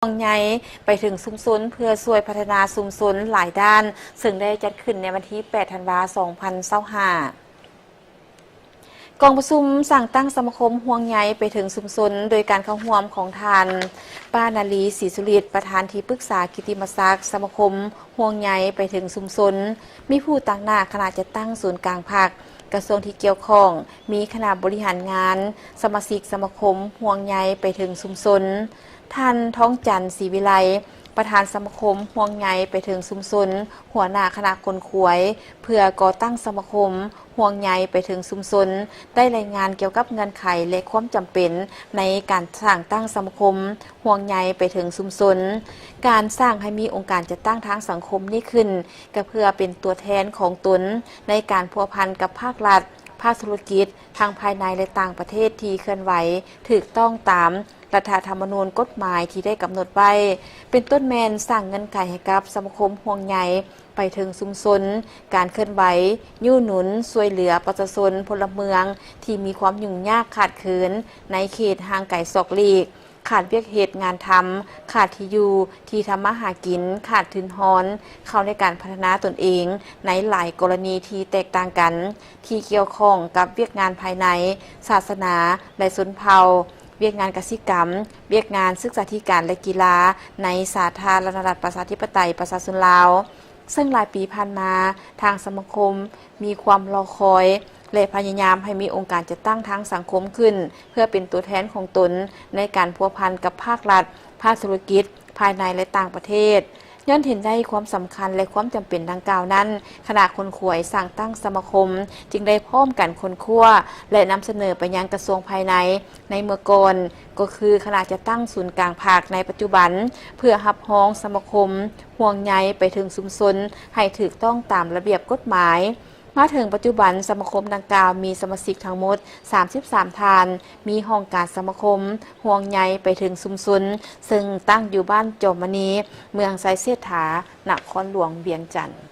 ຫ່ວງໃຍໄປເຖິງຊຸມຊົນ ເພື່ອຊ່ວຍພັດທະນາຊຸມຊົນຫຼາຍດ້ານ, ເຊິ່ງໄດ້ຈັດຂຶ້ນໃນວັນທີແປດ ທັນວາ ສອງພັນຊາວຫ້າ. ກອງປະຊຸມສ້າງຕັ້ງສະມາຄົມຫ່ວງໃຍໄປເຖິງຊຸມຊົນ ໂດຍການເຂົ້າຮ່ວມຂອງທ່ານ ປ້ານາລີ ສີສຸລິດ ປະທານທີ່ປຶກສາກິດຕິມະສັກສະມາຄົມຫ່ວງໃຍໄປເຖິງຊຸມຊົນ, ມີຜູ້ຕາງໜ້າຄະນະຈັດຕັ້ງສູນກາງພັກ, ກະຊວງທີ່ກ່ຽວຂ້ອງ, ມີຄະນະບໍລິຫານງານ, ສະມາຊິກສະມາຄົມຫ່ວງໃຍໄປເຖິງຊຸມຊົນ. ທ່ານ ທອງຈັນ ສີວິໄລ ປະທານສະມາຄົມຫ່ວງໃຍໄປເຖິງຊຸມຊົນ, ຫົວໜ້າຄະນະຂົນຂວາຍເພື່ອກໍ່ຕັ້ງສະມາຄົມຫ່ວງໃຍໄປເຖິງຊຸມຊົນ ໄດ້ລາຍງານກ່ຽວກັບເງື່ອນໄຂ ແລະ ຄວາມຈຳເປັນໃນການສ້າງຕັ້ງສະມາຄົມຫ່ວງໃຍໄປເຖິງຊຸມຊົນ. ການສ້າງໃຫ້ມີອົງການຈັດຕັ້ງທາງສັງຄົມນີ້ຂຶ້ນ ກໍເພື່ອເປັນຕົວແທນຂອງຕົນໃນການພົວພັນກັບພາກລັດ, ພາກທຸລະກິດ ທັງພາຍໃນ ແລະ ຕ່າງປະເທດທີ່ເຄື່ອນໄຫວຖືກຕ້ອງຕາມ ລັດຖະທຳມະນູນ, ກົດໝາຍທີ່ໄດ້ກຳນົດໄວ້, ເປັນຕົ້ນແມ່ນສ້າງເງື່ອນໄຂໃຫ້ກັບສະມາຄົມຫ່ວງໃຍໄປເຖິງຊຸມຊົນ, ການເຄື່ອນໄຫວຍູ້ໜູນຊ່ວຍເຫຼືອປະຊາຊົນພົນລະເມືອງທີ່ມີຄວາມຫຍຸ້ງຍາກຂາດເຂີນໃນເຂດຫ່າງໄກສອກຫຼີກ, ຂາດວຽກເຮັດງານທຳ, ຂາດທີ່ຢູ່ທີ່ທຳມາຫາກິນ, ຂາດທຶນຮອນເຂົ້າໃນການພັດທະນາຕົນເອງໃນຫຼາຍກໍລະນີທີ່ແຕກຕ່າງກັນ, ທີ່ກ່ຽວຂ້ອງກັບວຽກງານພາຍໃນ, ສາສະໜາ ແລະ ຊົນເຜົ່າ, ວຽກງານກະສິກຳ, ວຽກງານສຶກສາທິການ ແລະ ກິລາ ໃນສາທາລະນະລັດ ປະຊາທິປະໄຕ ປະຊາຊົນລາວ. ເຊິ່ງຫຼາຍປີຜ່ານມາ, ທາງສະມາຄົມມີຄວາມລໍຄອຍ ແລະ ພະຍາຍາມໃຫ້ມີອົງການຈັດຕັ້ງທາງສັງຄົມຂຶ້ນ ເພື່ອເປັນຕົວແທນຂອງຕົນໃນການພົວພັນກັບພາກລັດ, ພາກທຸລະກິດ ພາຍໃນ ແລະ ຕ່າງປະເທດ. ຍ້ອນເຫັນໄດ້ຄວາມສຳຄັນ ແລະ ຄວາມຈຳເປັນດັ່ງກ່າວນັ້ນ, ຄະນະຂົນຂວາຍສ້າງຕັ້ງສະມາຄົມຈຶ່ງໄດ້ພ້ອມກັນຄົ້ນຄວ້າ ແລະ ນຳສະເໜີໄປຍັງກະຊວງພາຍໃນໃນເມື່ອກ່ອນ, ກໍຄືຄະນະຈັດຕັ້ງສູນກາງພັກໃນປັດຈຸບັນ ເພື່ອຮັບຮອງສະມາຄົມຫ່ວງໃຍໄປເຖິງຊຸມຊົນໃຫ້ຖືກຕ້ອງຕາມລະບຽບກົດໝາຍ. ມາເຖິງປັດຈຸບັນ, ສະມາຄົມດັ່ງກ່າວມີສະມາຊິກທັງໝົດສາມສິບສາມທ່ານ, ມີຫ້ອງການສະມາຄົມຫ່ວງໃຍໄປເຖິງຊຸມຊົນ, ເຊິ່ງຕັ້ງຢູ່ບ້ານຈອມມະນີ, ເມືອງໄຊເສດຖາ, ນະຄອນຫຼວງວຽງຈັນ.